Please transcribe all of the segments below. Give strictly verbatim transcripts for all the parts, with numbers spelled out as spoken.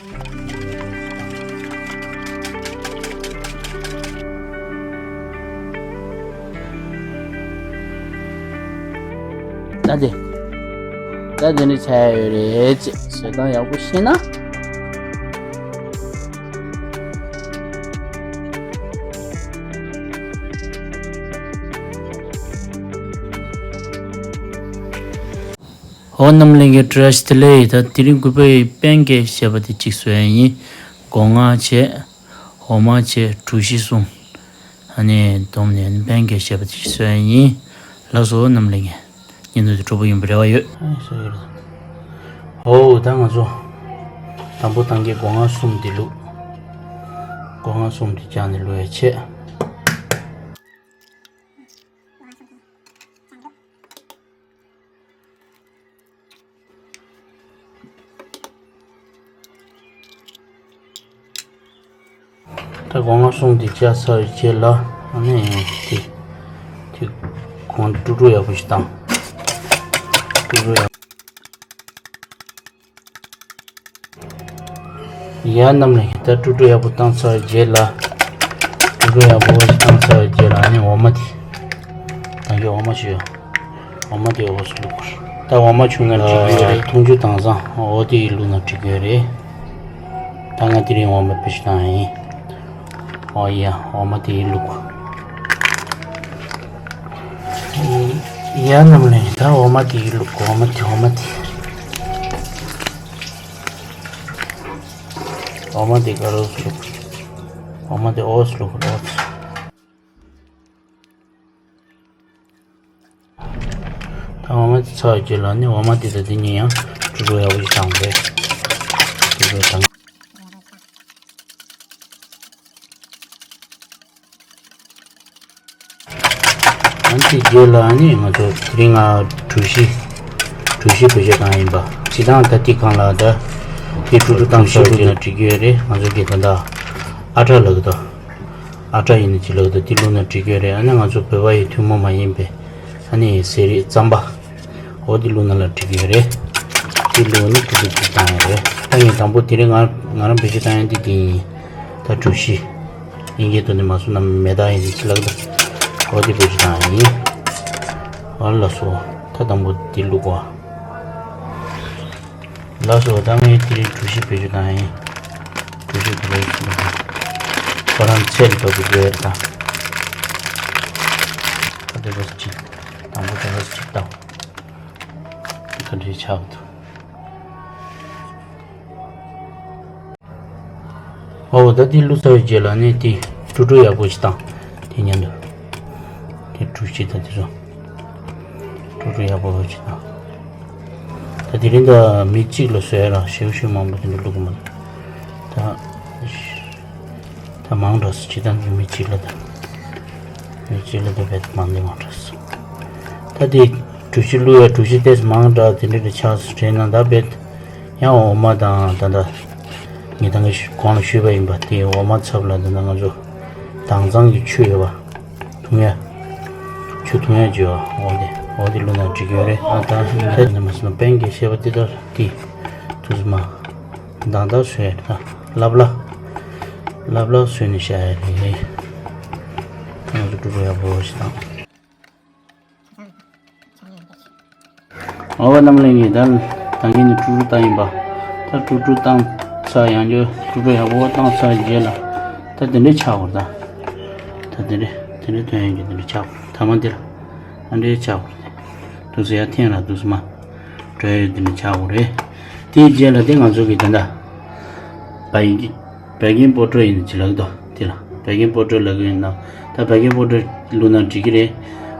ད་དེ། ད་དེ་འདྲ་བྱས་ཡོད་རེད་ཅེས་བཟོ་སྟངས་ཡག་པོ་ཤེས་ན། ཨོ་རྣམ་གླིང་གི་བཀྲ་ཤིས་བདེ་ལེགས། ད་དེ་རིང་གུས་པའི་པན་ཀེག་ཞེས་པ་དེ་གཅིག་བཟོས་ཡིན། སྒོ་ང་བྱས། འོ་མ་བྱས། གྲོ་ཞིབ་གསུམ། ཨ་ནི་བསྡོམས་ནས་པན་ཀེག་ཞེས་པ་དེ་གཅིག་བཟོས་ཡིན། ལགས་སོ་རྣམ་གླིང་གི། ཉིན་ཐོ་དེ་སྤྲོ་པོ་ཡིན་པའི་རེ་བ་ཡོད། ཨ་ནི་སོ་ཡོད། ཨོ་ད་ང་ཚོ། དང་པོ་དང་གི་སྒོ་ང་གསུམ་དེ་བླུགས། སྒོ་ང་གསུམ་དེ་བཅག་ནས་བླུགས་ཡ་བྱས། ད་སྒོ་ང་གསུམ་དེ་བཅག་ཚར་བའི་རྗེས་ལ་ཨ་ནི་དེ་དེ་གོང་དཀྲུག་དཀྲུག་ཡག་པོ་ཞིག་བཏང་། དཀྲུག་དཀྲུག་ཡག་ཡ་རྣམ་གླིང་ད་དཀྲུག་དཀྲུག་ཡག་པོ་བཏང་ཚར་རྗེས་ལ། དཀྲུག་དཀྲུག་ཡག་པོ་བཏང་ཚར་རྗེས་ལ་ཨ་ནི་འོ་མ་དེ། ད་གི་འོ་མ་ཞུ་ཡ། འོ་མ་དེ་འོ་སུ་བླུགས་པར། ད་འོ་མ་ཆུང་ངུ་ལ་འཁྲུ་གི་ཡོད་རེད། འཐུང་ཆུ་དྭངས་གཙང་འོ་དེ་བླུགས་ན་འགྲིག་གི་ཡོད་རེད། ད་ང་དེ་རིང་འོ་མ་བེད་སྤྱོད་བཏང་ཡིན། འོ་ཡ་འོ་མ་དེ་བླུགས། ཡ་རྣམ་གླིང་ད་འོ་མ་དེ་བླུགས། འོ་མ་དེ་འོ་མ་དེ། འོ་མ་དེ་ག་རུ་བླུགས། འོ་མ་དེ་འོ་སུ་བླུགས་འོ། ད་འོ་མ་དེ་ཚར་རྗེས་ལ་ནི་འོ་མ་དེ་དང་དེ་གཉིས་ཡང་དཀྲུག་དཀྲུག་ཡག་པོ་ཞིག་བཏང་རེད། དཀྲུག་དཀྲུག་བཏང་། ཨ་ནི་དེ་རྗེས་ལ་ནི་ང་ཚོ་དེ་རིང་ང་གྲོ་ཞིབ། གྲོ་ཞིབ་བེད་སྤྱོད་བཏང་ཡིན་པ། སྤྱིར་བཏང་ད་དེ་གང་ལ་ད་དེ་དཀྲུག་དཀྲུག་བཏང་ཚར་རྗེས་ལ་འགྲིག་གི་ཡོད་རེད། ང་ཚོ་གི་ད་ལྟ་ཨ་ཊ་ལབ་ཀྱི་འདུག་ཨ་ཊ་ཡིན་ན་ཅི་ལབ་ཀྱི་འདུག་དེ་བླུགས་ན་འགྲིག་གི་ཡོད་རེད། ཨ་ནི་ང་ཚོ་བོད་པ་ཡི་ཐུན་མོང་མ་ཡིན་པའི་ཨ་ནི་ཟས་རིགས་རྩམ་པ། འོ་དེ་བླུགས་ན་ལ་འགྲིག་གི་ཡོད་རེད། དེ་བླུགས་ནས་དཀྲུག་དཀྲུག་ཅིག་བཏང་ཡོད་རེད། ད་ངས་དང་པོ་དེ་རིང་ང་ང་རང་བེད་སྤྱོད་བཏང་ཡ་འདི་དེ་ཡིན། ད་གྲོ་ཞིབ། དབྱིན་སྐད་ཐོག་ནས་མ་སོང་ན་མེ་ཏོག་ཡིན་ཅི་ལབ་ཀྱི་འདུག་འོ་དེ་བེད་སྤྱོད་བཏང་ཡ་ཡིན། འོ་ལགས་སོ། ད་དང་པོ་དེ་བླུགས་པ། ལགས་སོ། ད་ངས་དེ་རིང་གྲོ་ཞིབ་བེད་སྤྱོད་བཏང་ཡིན། གྲོ་ཞིབ་བེད་སྤྱོད་བཏང་ཡིན། ཁོ་རང་ཚད་ལ་བབས་པའི་རེད་ད། ད་དེ་བས་ཅིག་དང་པོ་དེ་བས་ཅིག་བཏང་། ག་འདྲའི་ཆགས་འདུག་ཨོ་ད་དེ་བླུགས་ཚར་བའི་རྗེས་ལ་ནི་དེ་དཀྲུག་དཀྲུག་ཡག་པོ་ཞིག་བཏང་། དེ་མཉམ་དུ་དེ་དཀྲུག་ཞིབ་དང་དེ་ཚོ། དཀྲུག་དཀྲུག་ཡག་པོ་ཅིག་དང་། ད་དེ་རིང་ད་མི་གཅིག་ལ་བཟོས་ཡ་ར་ཞེའུ་ཞེའུ་མང་པོ་དེ་འདྲ་བླུགས་མ། ད་ད་མང་དྲགས་སུ་ཅི་ད་མི་གཅིག་ལ་ད་མི་གཅིག་ལ་ད་བེད་མང་དེ་མང་དྲགས་སུ། ད་དེ་གྲོ་ཞིབ་བླུགས་ཡ་གྲོ་ཞིབ་ཏོག་ཙམ་མང་དྲགས་དེ་འདྲ་དེ་ཆགས་སུ་དྲན་ན་ད་བེད། ཡང་འོ་མ་དང་ད་ལྟ་ངས་ད་གིན་གོང་ལ་ཞུས་པ་ཡིན་པ། དེ་འོ་མ་ཚབ་ལ་ད་ལྟ་ང་ཚོ་དྭངས་གཙང་གི་ཆུ་ཡོད་པ། འཐུང་ཡ། ཆུ་འཐུང་ཡ་བརྗོད་པ། འོ་དེ་འོ་དེ་བླུགས་ན་འགྲིག་གི་ཡོད་རེད། ཨ་ད་ད་ནི་མ་སོང་ན་པན་ཀེག་ཞེས་པ་དེ་ལྟར་དེ་དུས་མ་མདང་དག་བཟོས་ཡ་རེད། ད་ལབ་ལ་ལབ་ལ་བཟོས་ནས་བཞག་ཡ་རེད། ང་ཚོ་དཀྲུག་དཀྲུག་ཡག་པོ་ཞིག་བཏང་། ཨོ་རྣམ་གླིང་གིས་ད་ད་གིན་ནི་དཀྲུག་དཀྲུག་བཏང་ཡིན་པ། ད་དཀྲུག་དཀྲུག་བཏང་ཚར། ཡང་བསྐྱར་དཀྲུག་དཀྲུག་ཡག་པོ་བཏང་ཚར་རྗེས་ལ་ད་དེ་འདྲའི་ཆགས་པ་རེད། ད་ད་དེ་འདྲའི་དེ་འདྲའི་ཐོན་ཡོང་རྒྱུ་དེ་འདྲའི་ཆགས་པ་རེད། ཐ་མ་འདིར་ཨ་འདྲའི་ཆགས་པ་རེད། འདུག་སེ་ཡར་འཐེན་ལ་འདུག་སེ་མར་འགྲོ་ཡ་ཡོད། དེ་འདྲའི་ཆགས་པ་རེད། དེའི་རྗེས་ལ་དེ་ང་ཚོ་གིས་ད་ལྟ་བ་ཡིན་གྱི། བེ་ཀིང་པའུ་ཌར་ཡིན་ཅི་ལབ་ཀྱི་འདུག་དེ་ལ་བེ་ཀིང་པའུ་ཌར་ལབ་ཀྱི་ཡིན་ན། ད་བེ་ཀིང་པའུ་ཌར་བླུགས་ན་འགྲིག་གི་རེད།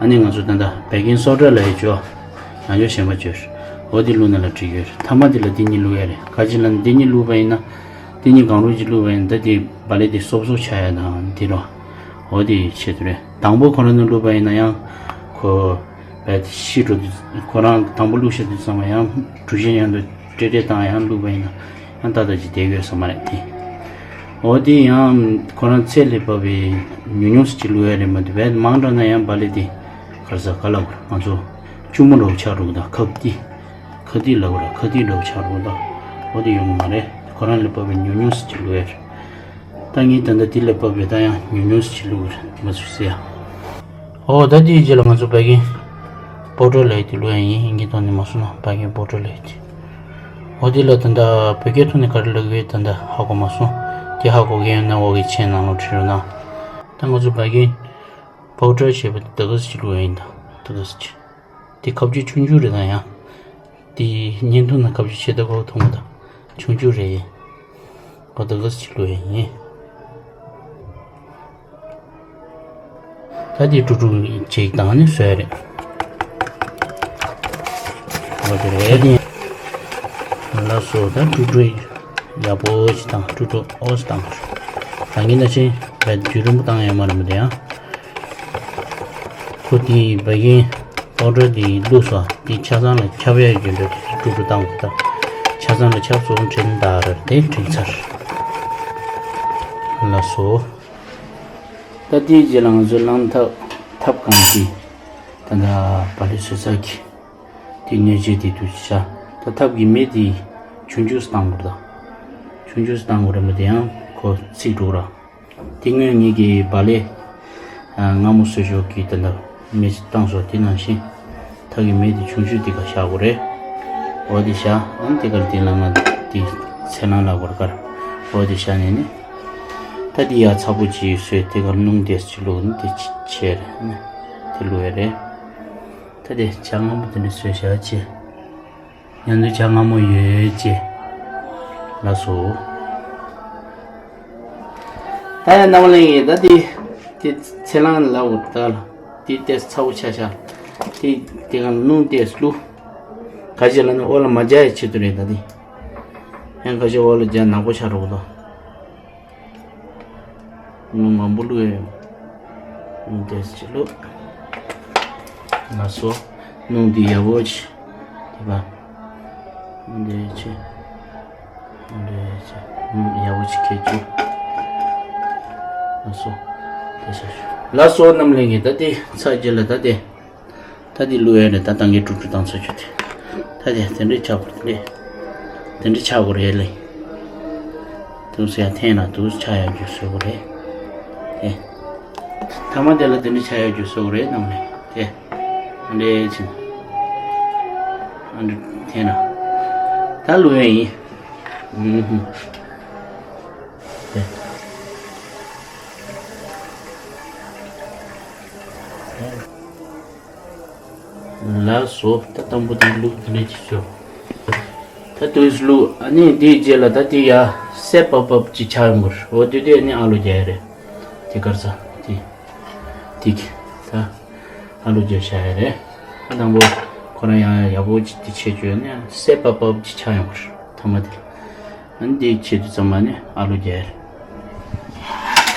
ཨ་ནི་ང་ཚོ་ད་ལྟ་བེ་ཀིང་སོ་ཌ་ལབ་ཡ་ཅིག་ཡོད། ཡང་བསྐྱར་གཞན་པ་ཅིག་ཡོད། འོ་དེ་བླུགས་ན་ལ་འགྲིག་གི་ཡོད། ཐ་མ་དེ་ལ་འདི་གཉིས་བླུགས་ཡ་རེད། ག་ཅི་ལབ་ན་འདི་གཉིས་བླུགས་པ་ཡིན་ན། འདི་གཉིས་གང་རུང་ཅིག་བླུགས་པ་ཡིན་ན་ད་དེ་བ་ལེ་དེ་སོབ་སོབ་ཆགས་ཡ་དང་དེ་རོ། འོ་དེ་ཆེད་དུ་རེད། དང་པོ་ཁོ་རང་ནས་བླུགས་པ་ཡིན་ན་ཡང་ཁོ་བས་ཤི་འགྲོ་དུས། ཁོ་རང་དང་པོ་བླུགས་བཞག་དུས་ཙམ་པ་ཡང་གྲུ་བཞི་མཉམ་དུ་སྤྲེལ་སྤྲེལ་བཏང་ཡང་བླུགས་པ་ཡིན་ན་ཡང་ཏག་ཏག་ཅིག་བསྡད་ཡོད་ས་མ་རེད་དེ། འོ་དེ་ཡང་ཁོ་རང་ཚད་ལས་བབས་པའི་ཉུང་ཉུང་ཙམ་ཅིག་བླུགས་ཡ་རེད་མ་གཏོགས་བས་མང་དྲགས་ན་ཡང་བ་ལེ་དེ་ག་རེ་ཟ་ག་ལབ་དགོས་རེད། ང་ཚོ་གཅུང་མོ་འདྲ་བོ་ཆགས་འགྲོ་གི་འདུག་ཁབ་ཏི། ཁ་ཏི་ལབ་དགོས་རེད། ཁ་ཏི་འདྲ་བོ་ཆགས་འགྲོ་གི་འདུག་འོ་དེ་ཡོང་གི་མ་རེད། ཁོ་རང་ལ་བབས་པའི་ཉུང་ཉུང་ཟེར་གྱི་བླུགས་ཡ་རེད། ད་ངས་ད་ལྟ་དེ་ལ་བབས་པའི་ད་ཡང་ཉུང་ཉུང་ཟེར་གྱི་བླུགས་རེད་མ་ཚུགས་ཟེར་ཡ། ཨོ་ད་དེའི་རྗེས་ལ་ང་ཚོ་བད་ཀན་པའུ་ཌར་ལབ་ཡ་དེ་བླུགས་ཡ་ཡིན། དབྱིན་སྐད་ཐོག་ནས་མ་སོང་ན་བད་ཀན་པའུ་ཌར་ལབ་ཡ་དེ། ཨོ་དེ་ལ་ད་ལྟ་བོད་སྐད་ཐོག་ནས་ག་རེ་ལབ་ཀྱི་ཡོད་ད་ལྟ་ཧ་གོ་མ་སོང་། དེ་ཧ་གོ་མཁན་ཡོད་ན་འོག་གི་མཆན་ནང་ལ་བྲིས་རོགས་གནང་། ད་ང་ཚོ་བད་ཀན་པའུ་ཌར་ཞེས་པ་དེ་ད་ག་ཟེར་གྱི་བླུགས་ཡ་ཡིན་ད། ད་ག་ཟེར་གྱི། དེ་ཁ་བཅུ་ཆུང་ཆུང་རེད་ད་ཡང་། དེ་བརྙན་ཐུང་ནང་ཁ་བཅུ་ཆེ་ད་གོ་མཐོང་གི་ད། ཆུང་ཆུང་རེད་ཡིན། ཨོ་ད་ག་ཟེར་གྱི་བླུགས་ཡ་ཡིན། ད་དེ་དཀྲུག་དཀྲུག་ཅིག་བཏང་ནས་བཟོས་རེད། ཨོ་དེ་རེད། ལགས་སོ། ད་དཀྲུག་དཀྲུག་ཡག་པོ་ཞིག་བཏང་། དཀྲུག་དཀྲུག་ཨོ་ཞིག་བཏང་། ད་ངས་ན་ཆེན་བས་རྒྱུན་རིང་པོ་བཏང་ཡ་མ་རེད་མི་འདུག་ཡང་། ཁོ་དེ་བད་ཀན་པའུ་ཌར་དེ་བླུགས་སོ། དེ་ཆ་ཚང་ལ་ཁྱབ་ཡ་རྒྱུ་འདྲ་དེ་དཀྲུག་དཀྲུག་བཏང་དགོས་ད། ཆ་ཚང་ལ་ཁྱབ་སོང་དྲན་ད་ར་དེ་དྲན་ཚར། ལགས་སོ། ད་དེའི་རྗེས་ལ་ང་ཚོའི་རླངས་ཐབ་ཐབ་གང་དེ་ད་ལྟ་བག་ལེབ་བཟོ་ས་གི་དེ་སྣོད་ཆས་དེ་དུ་བྱ། ད་ཐབ་ཀྱི་མེ་དེ་ཆུང་ཆུང་སུ་བཏང་དགོས་རེད་ད། ཆུང་ཆུང་སུ་བཏང་དགོས་རེད་མོད། དེ་ཡང་ཁོ་ཚིག་འགྲོ་ར། དེ་སྔོན་ངེད་ཀྱི་བག་ལེབ་ཨ་མངར་མོ་བཟོས་ཞོར་གྱི་དེ་འདྲ་མེ་བཏང་སོ། དེ་ནང་བཞིན་ཐབ་ཀྱི་མེ་དེ་ཆུང་ཆུང་དེ་ག་བཞག་དགོས་རེད། འོ་དེ་བཞག་ཨ་ནི་དེ་གར་དེ་ལ་ང་དེ་ཚལ་སླང་ལ་སྒོར་དཀར། འོ་དེ་བཞག་ནས་ནི། ད་དེ་ཡ་ཚ་པོ་ཅིག་བཟོས། དེ་གར་སྣུམ་དེ་ཅིག་བླུགས་ནི་དེ་ཅིག་བྱས་རེད། ནི་དེ་བླུགས་ཡ་རེད། ད་དེ་ཇ་མངར་མོ་དེ་འདྲ་བཟོས་བཞག་ཅེས། ཡང་ན་ཇ་མངར་མོ་ཡོད་ཅེས། ལགས་སོ། ད་ཡང་རྣམ་པ་ལྷན་རྒྱས་ད་དེ་དེ་ཚལ་སླང་ལ་འོ་ད་ལ་དེ་ཏོག་ཙམ་ཚ་པོ་ཆགས་ཤག་དེ་དེ་གང་སྣུམ་ཏོག་ཙམ་བླུགས། ག་ཅི་ལབ་ན་འོག་ལ་མ་འཇགས་ཡ་ཆེད་དུ་རེད་ད་དེ། ཡང་ག་ཅི་འོག་ལ་འཇགས་ནག་པོ་ཆགས་འགྲོ་གི་འདུག་སྣུམ་མང་པོ་བླུགས་ཡོད། སྣུམ་ཏོག་ཙམ་བླུགས། ལགས་སོ། སྣུམ་འདི་ཡག་པོ་ཅིག་དེ་ག་སྣུམ་འདི་ཅིག་སྣུམ་འདི་ཅིག་སྣུམ་ཡག་པོ་ཅིག་ཁྱེར་བཅུག་ལགས་སོ། དེ་ཆ་ཞུ། ལགས་སོ། རྣམ་ལྷན་རྒྱས། ད་དེ་ཚར་རྗེས་ལ་ད་དེ། ད་དེ་བླུགས་ཡ་རེད། ད་ད་གིན་དཀྲུག་དཀྲུག་བཏང་ཚར་རྒྱུ་དེ། ད་དེ་དེ་འདྲས་ཆགས་དགོས་རེད། དེ་འདྲས་དེ་འདྲས་ཆགས་དགོས་རེད་ལེ། དུས་ཡ་འཐེན་ན་དུས་ཆགས་ཡ་རྒྱུ་བཟོ་དགོས་རེད། དེ། ཐ་མ་དེ་ལ་དེ་འདྲས་ཆགས་ཡ་རྒྱུ་བཟོ་དགོས་རེད་རྣམ་ལྷན། དེ། ཨ་འདྲས་ཕྱིན། ཨ་འདྲས་འཐེན་ན། ད་བླུགས་ཡ་ཡིན། ཨུམ་ཧུམ། དེ། ལགས་སོ། ད་དང་པོ་དེ་བླུགས་དེ་འདྲས་ཅིག་བཟོས། ད་དུས་བླུགས། ཨ་ནི་དེའི་རྗེས་ལ་ད་དེ་ཡ་སད་པབ་པབ་ཅིག་ཆགས་ཡོང་གི་རེད། འོ་དེ་དུས་ཨ་ནི་ཨ་ལུ་རྒྱག་ཡ་རེད། དེ་གར་ས་དེ་དེ་གི་ད་ཨ་ལུ་རྒྱག་བྱ་ཡ་རེད། ད་དང་པོ་ཁོ་རང་ཡང་ཡག་པོ་ཅིག་དེ་བྱེད་བཅུག་ཨ་ནི་སད་པབ་པབ་ཅིག་ཆགས་ཡོང་གི་རེད། ཐ་མ་དེ་ལ་ཨ་ནི་དེ་བྱེད་དུས་ཙམ་ཨ་ནི་ཨ་ལུ་རྒྱག་ཡ་རེད།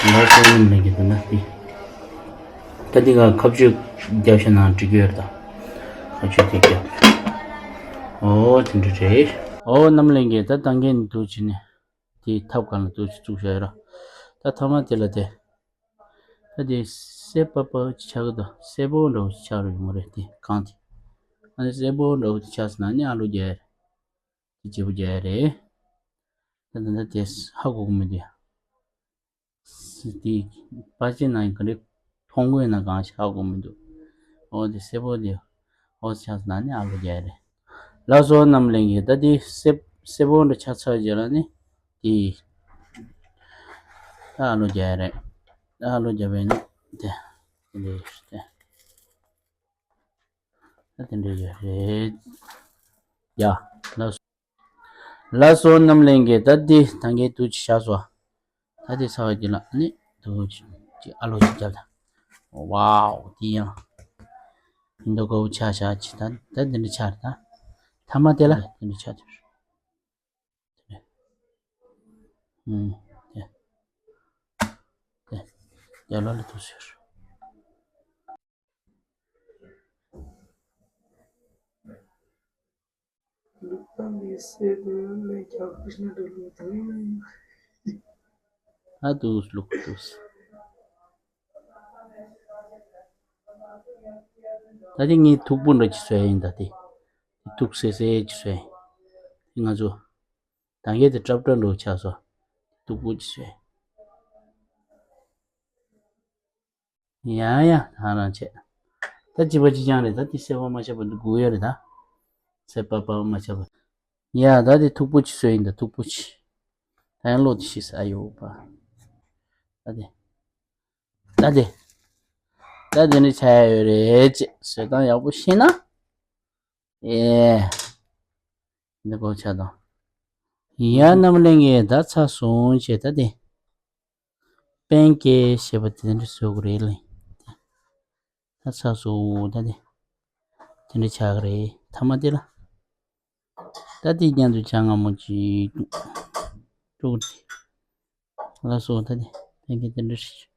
ལགས་སོ། རྣམ་ལྷན་རྒྱས། དེ་ན་དེ། ད་འདི་ག་ཁ་གཅོད་རྒྱབ་ཤ་ནང་འགྲིག་གི་ཡོད་རེད་ད། ཁ་གཅོད་དེ་རྒྱབ། ཨོ་དེ་འདྲ་རེད། ཨོ་རྣམ་ལྷན་རྒྱས། ད་ད་གིན་འདུག་བྱས་ནས་དེ་ཐབ་གང་ལ་འདུག་བྱས་བཙུགས་བཞག་ཡོད་ར། ད་ཐ་མ་དེ་ལ་དེ། ད་དེ་སད་པ་པ་ཅིག་ཆགས་ཀྱི་འདུག་སད་པོ་འདྲ་བོ་ཅིག་ཆགས་རེད་ཡོང་གི་རེད། དེ་གང་དེ། ཨ་ནི་སད་པོ་འདྲ་བོ་ཅིག་ཆགས་སོང་ན་ཨ་ནི་ཨ་ལུ་རྒྱག་ཡ་རེད། དེ་བརྗེ་པོ་རྒྱག་ཡ་རེད། ད་ད་ད་དེ་ཧ་གོ་གི་མི་འདུག་དེ་པར་ཆས་ནང་ག་རེ་མཐོང་གི་ཡོད་ན་གང་ཞིག་ཧ་གོ་མི་འདུག་འོ་དེ་སད་པོ་དེ་འོ་ཆགས་ན་ནི་ཨ་ལུ་རྒྱག་ཡ་རེད། ལགས་སོ་རྣམ་ལྷན་རྒྱས། ད་དེ་སད་སད་པོ་འདྲ་ཆགས་ཚར་རྗེས་ལ་ནི་དེ་ད་ཨ་ལུ་རྒྱག་ཡ་རེད། ད་ཨ་ལུ་རྒྱག་པས་ནི་དེ་དེ་འདྲ་ཡོད་རེད། ད་དེ་འདྲ་ཡོད་རེད། ཡ། ལགས་སོ། ལགས་སོ་རྣམ་ལྷན་རྒྱས། ད་འདི་ད་གིན་དུ་ཅིག་བཞག་སོ། ད་འདི་ཚར་བ་དེ་ལ་ནི་དུ་ཅིག་ཨ་ལོ་ཅིག་བརྒྱབ་ད། ཝའོ། དེ་ཡང་ཕིན་དོ་ཀའུ་ཆ་བཞག་ཅིག་ད་ད་འདི་འདྲ་ཆགས་རེད་ད། ཐ་མ་དེ་ལ་འདི་འདྲ་ཆགས་ཐུབ་རེད། ཨུམ། དེ་དེ་རྒྱབ་ལོགས་ལ་འདུག་ཟེར། ལུག་ཏང་གི་སེ་དུ་ལས་རྒྱག་ཁུ་ཤ་དུ་ལུག་ཏང་། ཨ་དུས་ལུག་དུས། ད་དེ་ངའི་ཐུག་པོ་འདྲ་ཅིག་བཟོས་ཡིན་ད་དེ། དེ་ཐུག་སེ་སེ་ཅིག་བཟོས་ཡིན། དེ་ང་ཚོ། དང་གས་དེ་ཀྲབ་ཀྲབ་འགྲོ་ཆགས་སོ། སྟུག་པོ་ཅིག་བཟོས། ཡ་ཡ་ད་རང་བྱས། ད་གཅིག་པ་གཅིག་རྐྱང་རེད། ད་དེ་སེར་པ་མ་ཆགས་པ་འདི་དགུ་ཡོད་རེད་ད། སེར་པ་པ་མ་ཆགས་པ། ཡ་ད་དེ་མཐུག་པོ་ཅིག་བཟོས་ཡིན་ད། མཐུག་པོ་ཅིག་ད་ཡང་ལོག་དེ་ཤི་ས་ཨ་ཡོ་པ། ད་དེ། ད་དེ། ད་དེ་ནི་ཆ་ཡ་ཡོད་རེད་ཅེས་བཟོས་སྟངས་ཡག་པོ་ཤེས་ན། ཨེ། འདི་གོ་ཆ་དང་། ཡ་རྣམ་གླིང་གི་ད་ཚ་སོང་བྱས་ད་དེ། པན་ཀེ་ཞེས་པ་དེ་འདྲ་བཟོ་དགོས་རེད་ལེ། ད་ཚ་སོང་ད་དེ། དེ་འདྲ་ཆགས་ཀྱི་རེད་ཐ་མ་དེ་ལ། ད་དེ་མཉམ་དུ་ཆ་སྔ་མོ་ཅིག་དཀྲུག་དཀྲུག་དེ། ལ་སོ་ད་དེ། པན་ཀེ་དེ་འདྲ་ཞིག